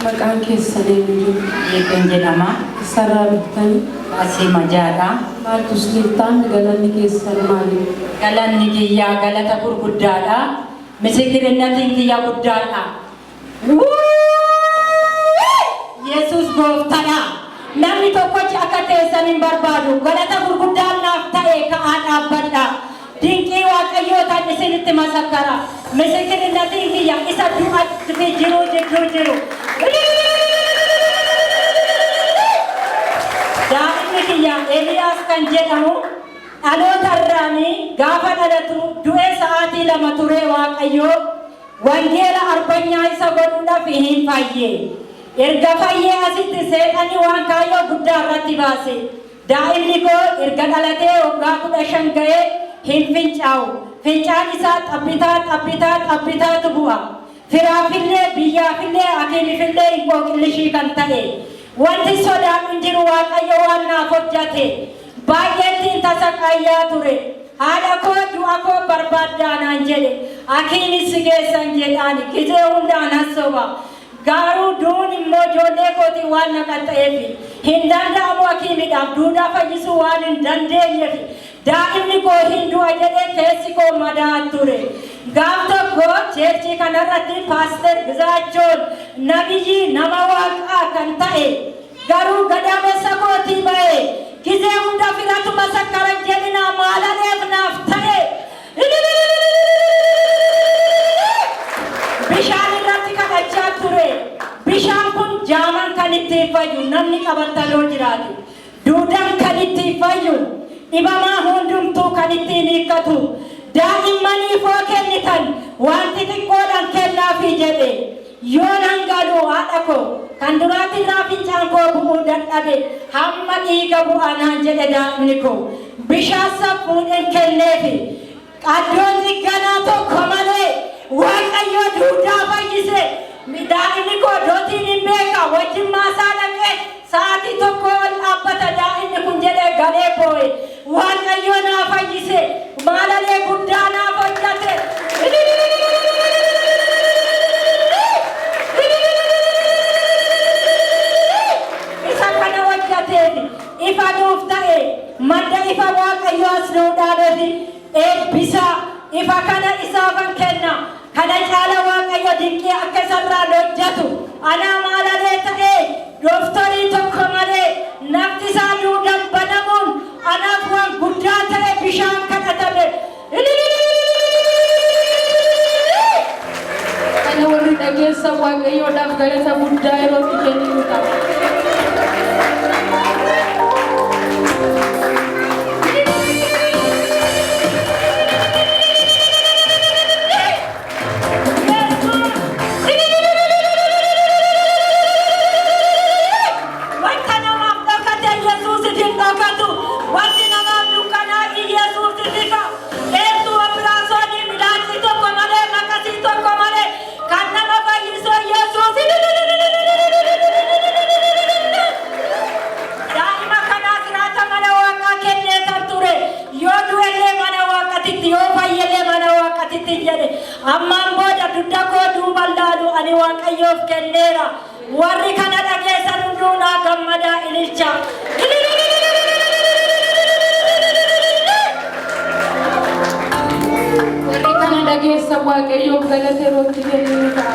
Maqaan keessan eenyu? Yeqeen jedhama. Eessarraa dhuftani? Asii Majaadha. Maaltu isiniif ta'an, galanni keessan maali? Galanni kiyyaa galata gurguddaadha. Misikirinnatiin kiyya guddaadha. Yesus gooftadha. Namni tokkochi akka teessan hin barbaadu. Galata gurguddaan naaf ta'e ka'aa dhaabbadha. Dinqii Waaqayyoo tan isinitti masakkara. Misikirinnatiin kiyya isa du'a fi jiruu jidduu jiru. Daa'imni kiyya Eliyaas kan jedhamu dhaloota irraanii gaafa dhalatu du'ee sa'aatii 2 turee Waaqayyoo wangeela arbanyaa isa godhuudhaaf hin fayye. Erga fayyee asitti seexanni waan kaayyoo guddaa irratti baase. Daa'imni koo erga dhalatee waggaa 15 ga'ee hin fincaa'u. Fincaan isaa xabbitaa xabbitaa xabbitaatu bu'a. Firaafillee, biyyaafillee, hakiimifillee hin qooqillishii kan ta'e. Wanti sodaadhu hin jiru, Waaqayyo waan naaf hojjate. Baay'eettiin tasaqaayyaa ture. Haadha koo du'a koo barbaaddaa naan jedhe. Hakiimis si geessan jedhaani. Gizee hundaa nan soba. Garuu duun immoo ijoollee kootiin waan na qaxxa'eefi hin danda'amu, hakiimidhaaf duudaa fayyisuu waan hin dandeenyefi daa'imni koo hin du'a jedhee keessi koo madaa ture. Gaaf tokko cheerchii kanarratti Paaster Gizaachoon nabiyyii nama waaqaa kan ta'e garuu gadaamessa kootii ba'e gizee hunda firatu masakkaran jedhinaa maalaleef naaf ta'e. Bishaan irratti kadhachaa ture. Bishaan kun jaaman kan ittiin fayyu, namni qabattanoo jiraate. Duudan kan ittiin fayyu, dhibamaa hundumtuu kan ittiin hiikkatu. Daa'immaniif hoo kennitan waan xixiqqoodhaan kennaafii jedhe. Yoo nan galu haadha koo kan duraatti irraa fincaan koo bu'uu dadhabe, hamma dhiiga bu'a naan jedhe daa'imni koo. Bishaan san fuudheen kenneefi. Qaddoon xigganaa tokko malee Waaqayyo duudaa fayyise. Daa'imni koo dootiin hin beeka, wajjin maasaa dhaqee sa'aatii tokko ol dhaabbata daa'imni kun jedhee galee boo'e. Waaqayyo naa fayyise. Maalalee guddaa naaf hojjate. Isa kana hojjateef, ifa nuuf ta'e, madda ifa Waaqayyo as nuu dhaabeef eebbisa. Ifa kana isaafan kenna. Kana caala Waaqayyo dinqii akka isarraan hojjatu. Anaa maalalee ta'ee dooftorii tokko malee nafti isaa duudan banamuun anaaf waan guddaa ta'e, bishaan kadhatame. Kana warri dhageessan Waaqayyoodhaaf galata guddaa yeroo itti kenninu ta'a. Wanta namaaf dhokate Yesuusiif hin dhokatu. Wanti namaaf dukkanaa Yesuusiif ifa. Dheertuu opiraasoonii milaacii tokko malee, maqasii tokko malee kan nama fayyisu Yesuus. Daa'ima kanaa siraata mana waaqaa kennee kan ture. Yoo du'ellee mana waaqatitti, yoo fayyellee mana waaqatitti jedhe. Ammaan booda dugda koo duuban laalu, ani Waaqayyoof kenneera. Warri kana dhageessan hunduu naa gammadaa ililcha. Warri kana dhageessan Waaqayyoof galata yeroo itti kenninu ta'a.